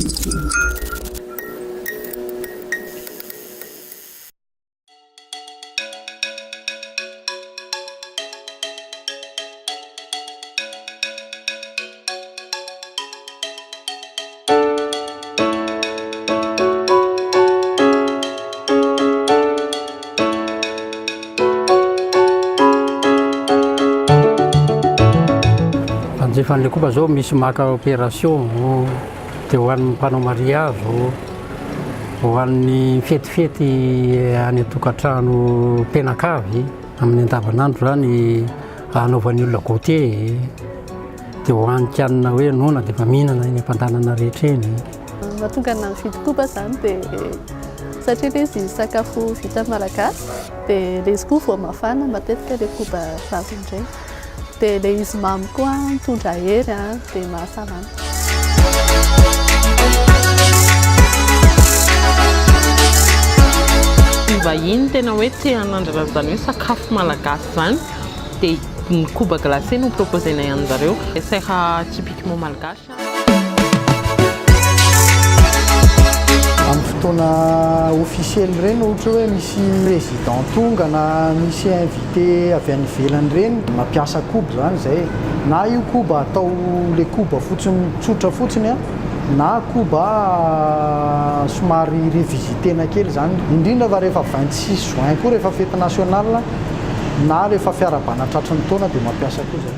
Mpanjifa an'ilay koba zao misy maka opération dia ho an'ny mpanao mariage, ho an'ny fetifety any an-tokantrano mpianakavy amin'ny andavanandro zany anaovan'ny olona goûter dia ho hanin-kanina hoe noana dia efa mihinana eny am-pandanana rehetra eny. Mahatonga anà mividy koba izany dia satria ilay izy sakafo vita malagasy dia ilay izy koa vao mafana matetika ilay koba raviny ireny. Dia ilay izy mamy koa mitondra hery dia mahasalama. Ny vahiny tena hoe te hanandrana an'izany hoe sakafo malagasy izany dia ny koba glacé no proposer-nay an'zareo. Dessert typiquement malgache. Amin'ny fotoana officiel ireny ohatra hoe misy président tonga na misy invité avy any ivelany ireny, mampiasa koba izany izay e. Na io koba atao le koba fotsiny tsotra fotsiny an, na koba somary revisiter-na kely izany, indrindra fa rehefa 26 juin koa rehefa fety nationale na rehefa fiarahabana tratry ny taona dia mampiasa koa izay.